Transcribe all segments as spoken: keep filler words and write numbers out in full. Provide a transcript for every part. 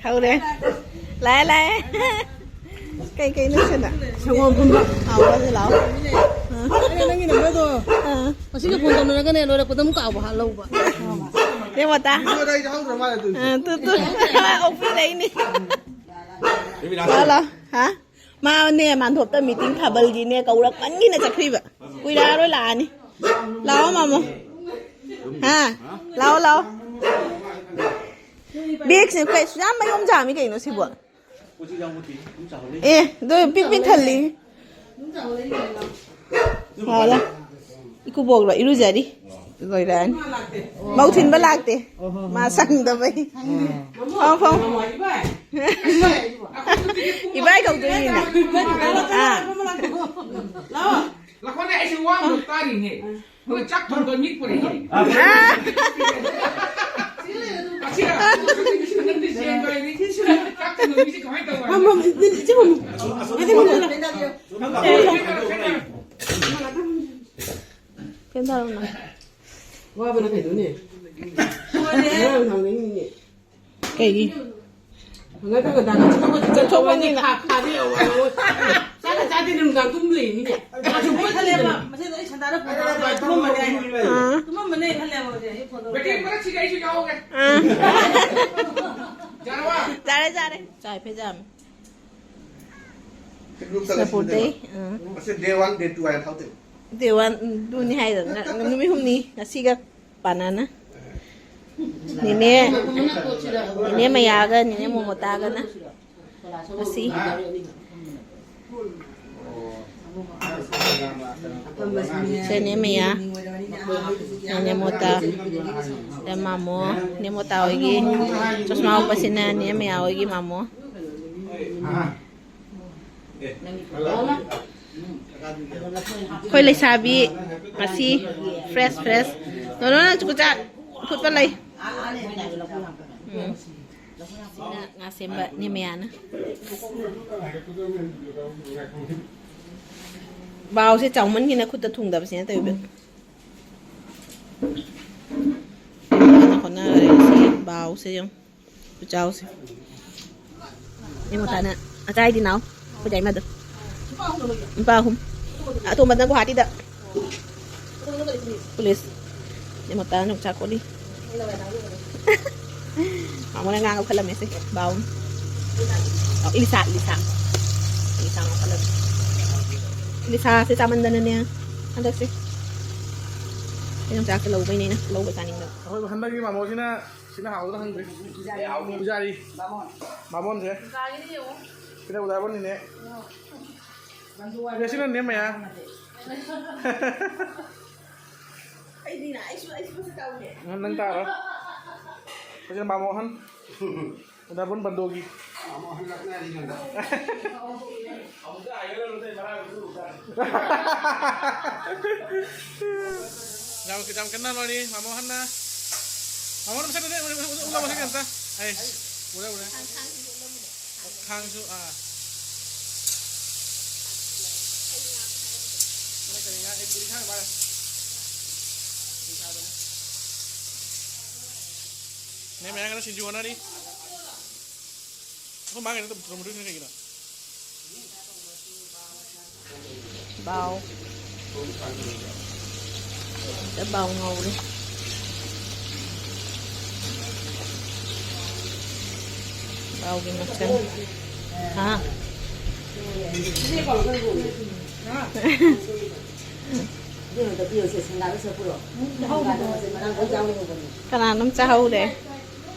ꯍꯧꯔꯦ꯫ ꯂꯥꯛꯑꯦ, ꯂꯥꯛꯑꯦ꯫ ꯀꯩ ꯀꯩꯅꯣ ꯁꯤꯅ? ꯁꯪꯒꯣꯝ ꯐꯨꯟꯕ꯫ ꯍꯥꯎꯕꯁꯦ ꯂꯥꯛꯑꯣ꯫ ꯑꯥ꯫ ꯑꯩꯅ ꯅꯪꯒꯤ ꯅꯝꯕꯔꯗꯣ ꯑꯥ꯫ ꯉꯁꯤꯒ ꯐꯣꯟ ꯇꯧꯅꯔꯒꯅꯦ, ꯂꯣꯏꯔꯛꯄꯗ ꯑꯃꯨꯛ ꯀꯥꯎꯕ ꯍꯥꯠꯍꯧꯕ꯫ ꯅꯦ ꯃꯣꯇꯥ꯫ ꯚꯤꯗꯤꯑꯣꯗ ꯑꯩꯁꯨ ꯍꯧꯗ꯭ꯔ ꯃꯥꯜꯂꯦ ꯑꯗꯨꯗꯤ꯫ ꯑꯥ, ꯇꯨ, ꯇꯨ꯫ ꯑꯣꯛꯄꯤꯔꯛꯏꯅꯤ꯫ ꯍꯜꯂꯣ꯫ ꯍꯥ? ꯃꯥꯅꯦ, ꯃꯥꯟꯗꯣꯞꯇ ꯃꯤꯇꯤꯡ ꯊꯥꯕꯜꯒꯤꯅꯦ, ꯀꯧꯔꯛꯃꯟꯒꯤꯅ ꯆꯠꯈ꯭ꯔꯤꯕ꯫ ꯀꯨꯏꯔꯛꯑꯔꯣꯏ ꯂꯥꯛꯑꯅꯤ꯫ ꯂꯥꯛꯑꯣ, ꯃꯥꯃꯣ꯫ ꯍꯥ? ꯂꯥꯛꯑꯣ, ꯂꯥꯛꯑꯣ꯫ ꯕꯦꯒꯁꯦ ꯀꯩꯁꯨ ꯌꯥꯝ ꯃꯌꯣꯝ ꯆꯥꯝꯃꯤ ꯀꯩꯅꯣ ꯁꯤꯕꯣ? ꯑꯦ, ꯑꯗꯨ ꯄꯤꯛ ꯄꯤꯛ ꯊꯜꯂꯤ꯫ ꯐꯔꯦ꯫ ꯏꯀꯨꯕꯣꯛꯂꯣ ꯏꯔꯨꯖꯔꯤ꯫ ꯂꯣꯏꯔꯛꯑꯅꯤ꯫ ꯃꯧ ꯊꯤꯟꯕ ꯂꯥꯛꯇꯦ꯫ ꯃꯥ ꯁꯪꯗꯕꯩ꯫ ꯐꯝ, ꯐꯝ꯫ ꯏꯕꯥꯏ ꯀꯧꯗꯣꯏꯅꯤꯅ꯫ ꯑꯥ꯫ ꯂꯥꯛꯈꯣꯅꯦ, ꯑꯩꯁꯦ ꯋꯥ ꯑꯃ ꯇꯥꯔꯤꯅꯦ꯫ ꯍꯣꯏ, ꯆꯥꯛ ꯊꯣꯡꯕ ꯃꯤ ꯄꯨꯔꯛꯏ꯫ ꯑꯥ꯫ ꯑꯁꯤꯔ? ꯑꯁꯤꯔ? ꯆꯥꯛ ꯊꯣꯡꯕ ꯃꯤꯁꯦ ꯀꯃꯥꯏꯅ ꯇꯧꯕ? ꯐꯝ, ꯐꯝ, ꯏꯆꯦ ꯐꯝꯃꯨ꯫ ꯏꯆꯦ ꯐꯝꯃꯨ꯫ ꯐꯦꯟ ꯊꯥꯔꯛꯑꯣ ꯅꯪ꯫ ꯋꯥꯕꯅ ꯀꯩꯗꯧꯅꯤ? ꯉꯔꯥꯡ ꯅꯨꯡꯗꯥꯡꯗꯒꯤꯅꯤꯅꯦ꯫ ꯀꯩꯒꯤ? ꯉꯔꯥꯡ ꯅꯨꯡꯗꯥꯡ ꯆꯠꯊꯣꯛꯄꯅꯤꯅ꯫ ꯈꯥ-, ꯈꯥꯗꯦ, ꯑꯋꯥ, ꯑꯋꯥ꯫ ꯆꯥꯛꯀ ꯆꯥꯗꯦ, ꯅꯨꯡꯗꯥꯡ ꯇꯨꯝ ꯂꯩꯅꯤꯅꯦ꯫ ꯃꯥꯁꯨ ꯃꯣꯏ ꯈꯜꯂꯦꯕ, ꯃꯁꯤꯗ ꯑꯩ ꯁꯟꯗꯥꯗ ꯐꯣꯟ ꯇꯧꯔꯒ ꯇꯨꯝꯃꯝꯕꯅꯦ ꯍꯥꯏꯅ꯫ ꯑꯥ꯫ ꯇꯨꯝꯃꯝꯕꯅꯦ ꯈꯜꯂꯦꯕ ꯍꯧꯖꯤꯛ ꯑꯩ ꯐꯣꯟ ꯇꯧꯔꯒ꯫ ꯕꯦꯇ꯭ꯔꯤ ꯃꯔꯛꯁꯤꯒ ꯑꯩꯁꯨ ꯌꯥꯎꯒꯦ꯫ ꯑꯥ꯫ ꯌꯥꯔꯕ? ꯆꯥꯔꯦ, ꯆꯥꯔꯦ꯫ ꯆꯥꯏ ꯐꯦꯖꯥꯝ꯫ ꯁꯤꯡꯖꯨ ꯁꯤꯅ ꯆꯠꯂꯁꯤ ꯄꯣꯠꯇꯩ, ꯀꯩꯅꯣ꯫ ꯑꯥ꯫ ꯃꯁꯤ day one, day two ꯍꯥꯏꯅ ꯊꯧꯗꯣꯏꯅꯤ꯫ Day one, ꯎꯝ, ꯑꯗꯨꯅꯤ ꯍꯥꯏꯗꯣ꯫ ꯉ-, ꯅꯨꯃꯤꯠ ꯍꯨꯝꯅꯤ, ꯉꯁꯤꯒ ꯄꯥꯅꯅ꯫ ꯅꯦꯅꯦ, ꯅꯦꯅꯦ ꯃꯌꯥꯒ ꯅꯦꯅꯦ ꯃꯣꯃꯣꯇꯥꯒꯅ ꯉꯁꯤ꯫ ꯁꯦ ꯅꯦ ꯃꯌꯥ, ꯅꯦ ꯃꯣꯇꯥ, ꯁꯦ ꯃꯥꯃꯣ, ꯅꯦ ꯃꯣꯇꯥ ꯍꯣꯏꯒꯤ ꯆꯣꯁꯃꯥ ꯎꯞꯄꯁꯤꯅ ꯅꯦ ꯃꯌꯥ ꯍꯣꯏꯒꯤ ꯃꯥꯃꯣ꯫ ꯑꯩꯈꯣꯏ ꯂꯩꯁꯥꯕꯤ ꯉꯁꯤ fresh, fresh꯫ ꯅꯣꯅꯣ, ꯅꯪ ꯆꯨꯀꯨꯆꯥꯛ ꯐꯨꯠꯄ ꯂꯩ꯫ ꯎꯝ꯫ ꯁꯤꯅ ꯉꯥ ꯁꯦꯝꯕ ꯅꯦ ꯃꯌꯥꯅ꯫ ꯕꯥꯎꯁꯦ ꯆꯥꯎꯃꯟꯒꯤꯅ ꯈꯨꯠꯇ ꯊꯨꯡꯗꯕꯁꯤꯅ ꯇꯧꯔꯤꯕ꯫ ꯍꯣꯠꯅꯔꯦ ꯁꯤ ꯕꯥꯎꯁꯦ ꯌꯦꯡꯉꯨ꯫ ꯈꯨꯆꯥꯎꯁꯦ꯫ ꯅꯦꯃꯣꯇꯥꯅ ꯑꯆꯥꯏꯗꯤ ꯅꯥꯎ꯫ ꯑꯩꯈꯣꯏ ꯌꯥꯏꯃꯗꯣ꯫ ꯅꯨꯄꯥ ꯑꯍꯨꯝ꯫ ꯑꯇꯣꯝꯕꯗꯅ ꯒꯨꯋꯥꯍꯥꯇꯤꯗ꯫ ꯄꯨꯂꯤꯁ꯫ ꯅꯦꯃꯣꯇꯥꯅ ꯌꯣꯡꯆꯥꯛ ꯀꯣꯠꯂꯤ꯫ ꯃꯥꯃꯣꯅ ꯉꯥ ꯉꯧꯈꯠꯂꯝꯃꯦ ꯁꯦ꯫ ꯕꯥꯎ꯫ ꯑꯣ, ꯏꯂꯤꯁꯥ, ꯏꯂꯤꯁꯥ꯫ ꯏꯂꯤꯁꯥ ꯉꯧꯈꯠꯂꯝꯃꯦ꯫ ꯏꯂꯤꯁꯥꯁꯦ ꯆꯥꯃꯟꯗꯅꯅꯦ ꯍꯟꯗꯛꯁꯦ꯫ ꯑꯩ ꯌꯣꯡꯆꯥꯛꯁꯦ ꯂꯧꯕꯩꯅꯦ ꯑꯩꯅ꯫ ꯂꯧꯕ ꯆꯥꯅꯤꯡꯗꯕ꯫ ꯑꯩꯈꯣꯏ ꯍꯟꯗꯛꯀꯤ ꯃꯥꯃꯣꯁꯤꯅ ꯁꯤꯅ ꯍꯥꯎꯕ꯭ꯔꯥ ꯈꯪꯗ꯭ꯔꯤ꯫ ꯄꯨꯖꯥꯔꯤ꯫ ꯄꯨꯖꯥꯔꯤ꯫ ꯕꯥꯃꯣꯟ꯫ ꯕꯥꯃꯣꯟꯁꯦ꯫ ꯀꯥꯒꯤꯗꯤ ꯌꯦꯡꯉꯣ꯫ ꯁꯤꯅ ꯎꯗꯥꯕꯣꯟꯅꯤꯅꯦ꯫ ꯕꯟꯗꯨ ꯋꯥꯔꯤ꯫ ꯑꯦ, ꯁꯤꯅ ꯅꯦꯝꯃꯌꯥ꯫ ꯑꯩꯗꯤꯅ, ꯑꯩꯁꯨ, ꯑꯩꯁꯨ ꯃꯁꯛ ꯇꯧꯅꯦ꯫ ꯅꯪ, ꯅꯪ ꯇꯥꯔꯣ꯫ ꯁꯤꯅ ꯃꯥꯃꯣꯍꯟ꯫ ꯎꯗꯥꯕꯣꯟ ꯕꯟꯗꯣꯒꯤ꯫ ꯃꯥꯃꯣꯍꯟ ꯂꯛꯅꯔꯤ ꯅꯪꯒ꯫ ꯌꯥꯝ, ꯌꯥꯝ ꯀꯟꯅ ꯂꯣꯏꯔꯤ, ꯃꯥꯃꯣ ꯍꯟꯅ꯫ ꯃꯥꯃꯣ ꯍꯟꯅ ꯃꯁꯛ ꯎꯗꯦ, ꯎꯗꯦ, ꯎꯗꯦ, ꯎꯗꯦ, ꯃꯁꯛ ꯑꯝꯇ꯫ ꯑꯩ, ꯎꯔꯦ, ꯎꯔꯦ꯫ ꯈꯥꯡꯁꯨ, ꯑꯥ꯫ ꯃꯣꯏ ꯀꯔꯤ ꯉꯥ, ꯑꯩ ꯄꯨꯔꯤ ꯈꯥꯡ ꯃꯥꯜꯂꯦ꯫ ꯄꯨꯔꯤ ꯈꯥꯡꯕꯅꯦ꯫ ꯅꯦ, ꯃꯌꯥꯡꯒꯅ ꯁꯤꯡꯖꯨ ꯍꯣꯠꯅꯔꯤ꯫ ꯑꯩꯈꯣꯏ ꯃꯥꯒꯤ ꯅꯠꯇꯕ ꯇꯣꯃꯦꯇꯣꯁꯤꯅ ꯀꯩꯒꯤꯅꯣ? ꯕꯥꯎ꯫ ꯕꯥꯎ ꯉꯧꯔꯦ꯫ ꯕꯥꯎꯒꯤ ꯃꯆꯜ꯫ ꯍꯥ? ꯀꯅꯥꯅꯣꯝ ꯆꯥꯍꯧꯔꯦ꯫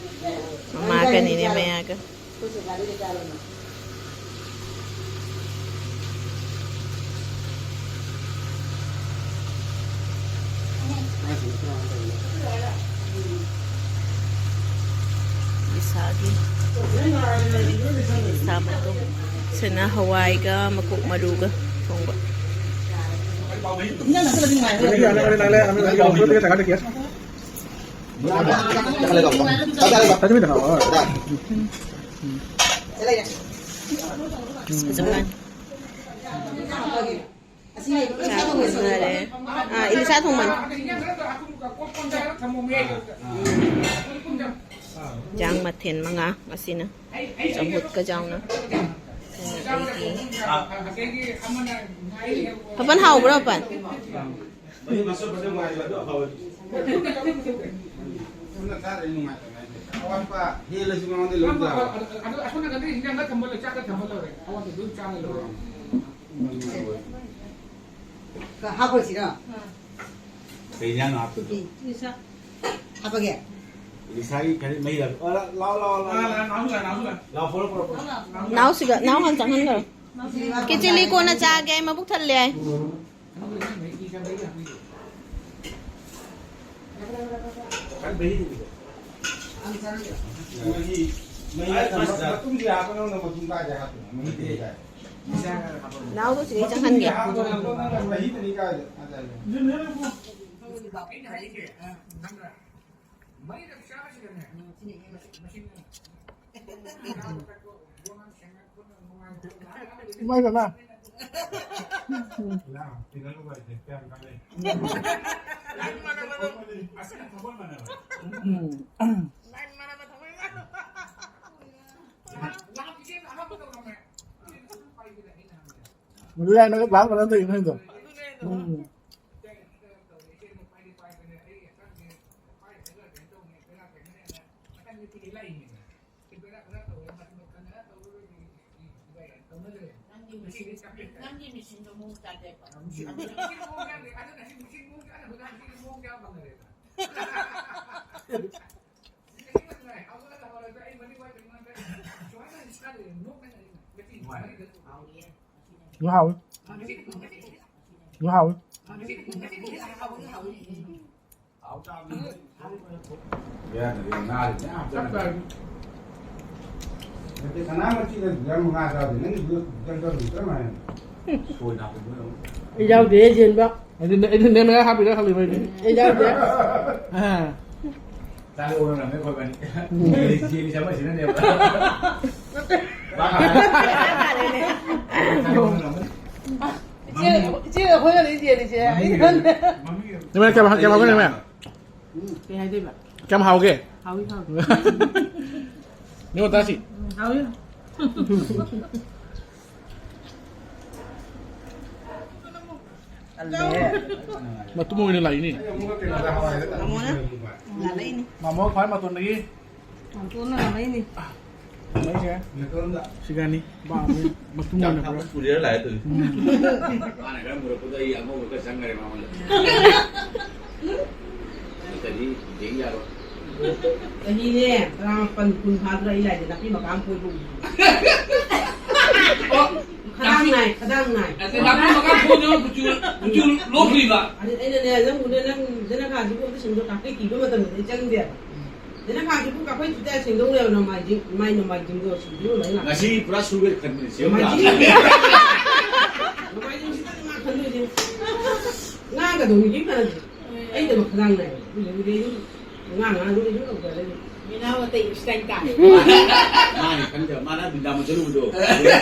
ꯃꯃꯥꯒꯅꯤꯅꯦ, ꯃꯌꯥꯒ꯫ ꯏꯁꯥꯒꯤ ꯏꯁꯥ ꯃꯇꯣꯡ꯫ ꯁꯤꯅ ꯍꯋꯥꯏꯒ ꯃꯀꯣꯛ ꯃꯔꯨꯒ ꯊꯣꯡꯕ꯫ ꯐꯖꯕ꯫ ꯆꯥꯛ ꯊꯣꯡꯅꯔꯦ꯫ ꯑꯥ, ꯏꯂꯤꯁꯥ ꯊꯣꯡꯕꯅꯤ꯫ ꯏꯟꯖꯥꯡ ꯃꯊꯦꯜ ꯃꯉꯥ ꯉꯁꯤꯅ꯫ ꯆꯝꯐꯨꯠꯀ ꯌꯥꯎꯅ꯫ ꯐꯄꯟ ꯍꯥꯎꯕ꯭ꯔꯣ, ꯐꯄꯟ? ꯍꯥꯞꯄꯁꯤꯔꯣ? ꯀꯩ ꯏꯟꯖꯥꯡꯅꯣ ꯍꯥꯞꯇꯣꯏꯗꯣ? ꯍꯥꯞꯄꯒꯦ꯫ ꯏꯁꯥꯒꯤ ꯈꯔ ꯃꯍꯤ ꯂꯥꯛ-, ꯑ, ꯂꯥꯛꯑꯣ, ꯂꯥꯛꯑꯣ, ꯂꯥꯛꯑꯣ, ꯂꯥꯛꯑꯣ꯫ ꯂꯥꯛꯑꯣ, ꯐꯣꯔꯣ, ꯐꯣꯔꯣ, ꯐꯣꯔꯣ꯫ ꯅꯥꯎꯁꯤꯒ, ꯅꯥꯎ ꯍꯥꯟꯅ ꯆꯪꯍꯟꯈ꯭ꯔꯣ꯫ ꯀꯦꯆꯤꯂꯤ ꯀꯣꯟꯅ ꯆꯥꯒꯦ, ꯑꯩ ꯃꯕꯨꯛ ꯊꯜꯂꯦ꯫ ꯃꯍꯤ, ꯃꯍꯤ, ꯃꯇꯨꯝꯁꯦ ꯍꯥꯞꯄ, ꯅꯪꯅ ꯃꯇꯨꯝ ꯀꯥꯏꯗ ꯍꯥꯞꯄꯤꯅꯣ? ꯃꯍꯤ ꯀꯥꯏ? ꯅꯥꯎꯗꯣ ꯁꯤꯗꯩ ꯆꯪꯍꯟꯒꯦ꯫ ꯃꯍꯤꯗꯅꯤ ꯀꯥꯏꯗ? ꯏꯃꯥꯏ ꯄꯦꯝꯃ꯫ ꯎꯝ꯫ ꯃꯗꯨ ꯌꯥꯏꯅꯒ ꯂꯥꯛꯄ ꯅꯠꯇ꯭ꯔꯣ ꯏꯃꯥꯏꯗꯣ? ꯎꯝ꯫ ꯅꯪꯒꯤ ꯃꯦꯆꯤꯟ-, ꯅꯪꯒꯤ ꯃꯦꯆꯤꯟꯗꯣ ꯃꯑꯣꯡ ꯇꯥꯗꯦꯕ꯫ ꯍꯥꯎꯏ꯫ ꯍꯥꯎꯏ꯫ ꯑꯩ ꯌꯥꯎꯗꯦ, ꯌꯦꯟꯕ꯫ ꯑꯩꯗꯤ, ꯑꯩꯗꯤ ꯅꯦꯝꯅ ꯍꯥꯞꯄꯤꯔ ꯈꯜꯂꯤꯕ ꯑꯩꯗꯤ꯫ ꯑꯩ ꯌꯥꯎꯗꯦ꯫ ꯑꯥ꯫ ꯆꯥꯛ ꯑꯣꯟꯅꯔꯝꯃꯦ ꯑꯩꯈꯣꯏ ꯏꯕꯥꯅꯤ꯫ ꯎꯝ꯫ ꯌꯦꯟ ꯆꯥꯕ ꯁꯤꯅꯅꯦꯕ꯫ ꯃꯥ ꯍꯥꯏ-, ꯆꯥꯛ ꯑꯣꯟꯅꯔꯝꯃꯅꯤ꯫ ꯏꯆꯦ, ꯏꯆꯦ ꯑꯩꯈꯣꯏꯅ ꯂꯩ ꯌꯦꯜꯂꯤꯁꯦ꯫ ꯃꯃꯤꯡ ꯌꯦꯜꯂꯤ꯫ ꯃꯃꯤꯡ ꯌꯦꯜꯂꯤ꯫ ꯅꯃꯥꯏ ꯀꯌꯥꯝ, ꯀꯌꯥꯝ ꯍꯥꯎꯒꯦ, ꯅꯃꯥꯏ? ꯎꯝ, ꯀꯩ ꯍꯥꯏꯗꯣꯏꯕ? ꯀꯌꯥꯝ ꯍꯥꯎꯒꯦ? ꯍꯥꯎꯏ, ꯍꯥꯎꯏ꯫ ꯅꯤꯉꯣꯜ ꯇꯥꯁꯤ꯫ ꯎꯝ, ꯍꯥꯎꯏ꯫ ꯃꯇꯨꯝ ꯑꯣꯏꯅ ꯂꯥꯛꯏꯅꯦ꯫ ꯃꯥꯃꯣꯅ ꯂꯥꯛꯂꯛꯏꯅꯤ꯫ ꯃꯥꯃꯣ ꯈ꯭ꯋꯥꯏ ꯃꯇꯣꯟꯗꯒꯤ꯫ ꯃꯥꯃꯣꯅ ꯂꯥꯛꯂꯛꯏꯅꯤ꯫ ꯂꯩꯁꯦ꯫ ꯁꯤꯒꯅꯤ꯫ ꯃꯇꯨꯝ ꯑꯣꯏꯅ ꯄꯨꯔꯥ꯫ ꯄꯨꯔꯤꯔ ꯂꯥꯛꯑꯦ ꯇꯧꯔꯤꯁꯦ꯫ ꯎꯝ꯫ ꯃꯥꯅ ꯈꯔ ꯃꯨꯔꯛꯄꯗ ꯑꯩ ꯑꯉꯧꯕ ꯈꯔ ꯆꯪꯈꯔꯦ ꯃꯉꯣꯟꯗ꯫ ꯅꯠꯇ꯭ꯔꯗꯤ ꯌꯦꯡ ꯌꯥꯔꯣꯏ꯫ ꯆꯍꯤꯅꯦ ꯇꯔꯥꯃꯥꯄꯟ ꯀꯨꯟ ꯐꯥꯗ꯭ꯔ ꯑꯩ ꯂꯥꯏꯗ ꯅꯥꯄꯤ ꯃꯄꯥ ꯑꯃ ꯐꯣꯏꯕ ꯎꯏ꯫ ꯑꯣ꯫ ꯈꯗꯥꯡ ꯅꯥꯏ, ꯈꯗꯥꯡ ꯅꯥꯏ꯫ ꯑꯗꯩ ꯅꯥꯄꯤ ꯃꯄꯥ ꯐꯣꯏꯗꯅ ꯀꯨꯆꯨ, ꯀꯨꯆꯨ ꯂꯣꯛꯇ꯭ꯔꯤꯕ꯫ ꯑꯗꯩ ꯑꯩꯅꯅꯦ, ꯅꯪꯕꯨꯅꯦ, ꯅꯪ ꯖꯅꯈꯥꯁꯤꯕꯨ ꯑꯝꯇ ꯁꯦꯡꯗꯣꯛ, ꯀꯥꯐꯩ ꯀꯤꯕ ꯃꯇꯝꯗꯗꯤ ꯆꯪꯗꯦꯕ꯫ ꯖꯅꯈꯥꯁꯤꯕꯨ ꯀꯥꯐꯩ ꯆꯨꯗꯥ ꯁꯦꯡꯗꯣꯛꯅꯦꯕ ꯅꯣꯡꯃꯥꯏꯖꯤꯡ, ꯏꯃꯥꯏ ꯅꯣꯡꯃꯥꯏꯖꯤꯡꯗꯣ ꯁꯦꯡꯗꯣꯛꯅꯕ ꯂꯥꯛꯑꯦ꯫ ꯉꯁꯤ ꯄꯨꯔꯥ ꯁꯨꯒꯦ ꯈꯟꯕꯅꯦ, ꯁꯦꯝꯕ ꯅꯣꯡꯃꯥꯏꯖꯤꯡ꯫ ꯂꯥꯛꯑꯦ꯫ ꯅꯣꯡꯃꯥꯏꯖꯤꯡꯁꯤꯗ ꯉꯥ ꯈꯟꯗꯣꯏꯁꯦ꯫ ꯉꯥꯒꯗꯣ ꯃꯤꯒꯤ ꯀꯥꯟꯅꯗꯦ꯫ ꯑꯩꯗꯃꯛ ꯈꯗꯥꯡ ꯅꯥꯏ꯫ ꯍꯧꯖꯤꯛ ꯑꯩ ꯑꯗꯨꯝ ꯉꯥ ꯉꯥ ꯑꯗꯨꯝ ꯑꯗꯨꯝ ꯇꯧꯖꯔꯦ꯫ ꯃꯤꯅꯥꯎ ꯑꯇꯩ ꯎꯁꯤꯠꯇꯥꯏ ꯇꯥꯏ꯫ ꯃꯥꯅꯤ ꯈꯟꯗꯦ, ꯃꯥꯅ ꯕ꯭ꯔꯤꯟꯗꯥꯕꯟ ꯆꯠꯂꯨꯕꯗꯣ,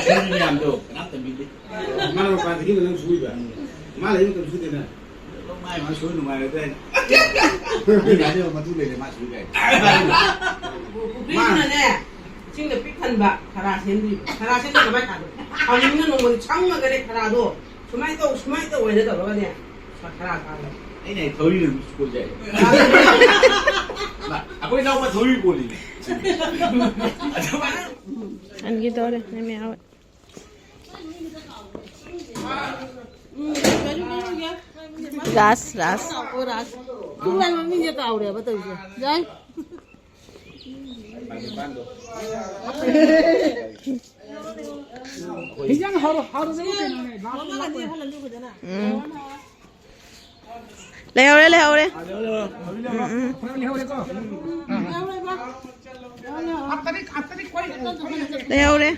ꯁꯨꯔꯤ ꯃꯌꯥꯝꯗꯣ ꯀꯅꯥꯝ ꯇꯝꯕꯤꯗꯦ꯫ ꯃꯥꯅ ꯃꯄꯥꯟꯗꯒꯤ ꯅꯪ ꯁꯨꯏꯕ? ꯃꯥ ꯂꯩꯕ ꯃꯇꯝ ꯁꯨꯗꯦꯅ꯫ ꯃꯥꯏ ꯃꯥ ꯁꯨ ꯅꯨꯡꯉꯥꯏꯔꯗꯤ꯫ ꯃꯤ ꯉꯥꯏꯗꯕ ꯃꯇꯨ ꯂꯩꯔꯦ, ꯃꯥ ꯁꯨ ꯀꯥꯏ꯫ ꯄꯨꯈ꯭ꯔꯤꯗꯨꯅꯅꯦ, ꯏꯁꯤꯡꯗ ꯄꯤꯛ ꯊꯟꯕ ꯈꯔꯥ ꯁꯦꯝꯗ꯭ꯔꯤꯕ꯫ ꯈꯔꯥ ꯁꯦꯝꯗ ꯀꯃꯥꯏ ꯊꯥꯗꯣꯏ? ꯍꯧꯖꯤꯛꯅ ꯅꯣꯡꯃꯗꯤ ꯁꯪꯉꯒꯅꯦ ꯈꯔꯥꯗꯣ꯫ ꯁꯨꯃꯥꯏꯅ ꯇꯧ, ꯁꯨꯃꯥꯏꯅ ꯇꯧ ꯍꯥꯏꯅ ꯇꯧꯔꯒꯅꯦ, ꯈꯔ ꯈꯔ ꯈꯔ꯫ ꯑꯩꯅ ꯍꯦꯛ ꯊꯧꯔꯤꯅ ꯑꯗꯨꯝ ꯁꯨꯀꯣꯏ ꯌꯥꯏ꯫ ꯃꯥ, ꯑꯩꯈꯣꯏ ꯏꯅꯥꯎꯄꯥ ꯊꯧꯔꯤ ꯀꯣꯜꯂꯤꯅꯦ꯫ ꯑꯗꯨꯃꯥꯏꯅ ꯍꯟꯈꯤꯗꯧꯔꯦ, ꯅꯦꯃꯦ ꯍꯣꯏ꯫ ꯔꯥꯁ, ꯔꯥꯁ꯫ ꯑꯣ, ꯔꯥꯁ꯫ ꯇꯨꯡ ꯂꯩ ꯃꯃꯤꯡꯁꯦ ꯀꯥꯎꯔꯦꯕ ꯇꯧꯔꯤꯁꯦ꯫ ꯌꯥꯏ꯫ ꯍꯤꯟꯖꯥꯡ ꯍꯥꯎꯔ-, ꯍꯥꯎꯔꯗꯕ ꯀꯩꯅꯣꯅꯦ, ꯂꯥꯁ ꯂꯥꯛꯄꯅꯦ꯫ ꯎꯝ꯫ ꯂꯩꯍꯧꯔꯦ, ꯂꯩꯍꯧꯔꯦ꯫ ꯎꯝ, ꯎꯝ꯫ ꯂꯩꯍꯧꯔꯦꯀꯣ? ꯑꯥ꯫ ꯂꯩꯍꯧꯔꯦ꯫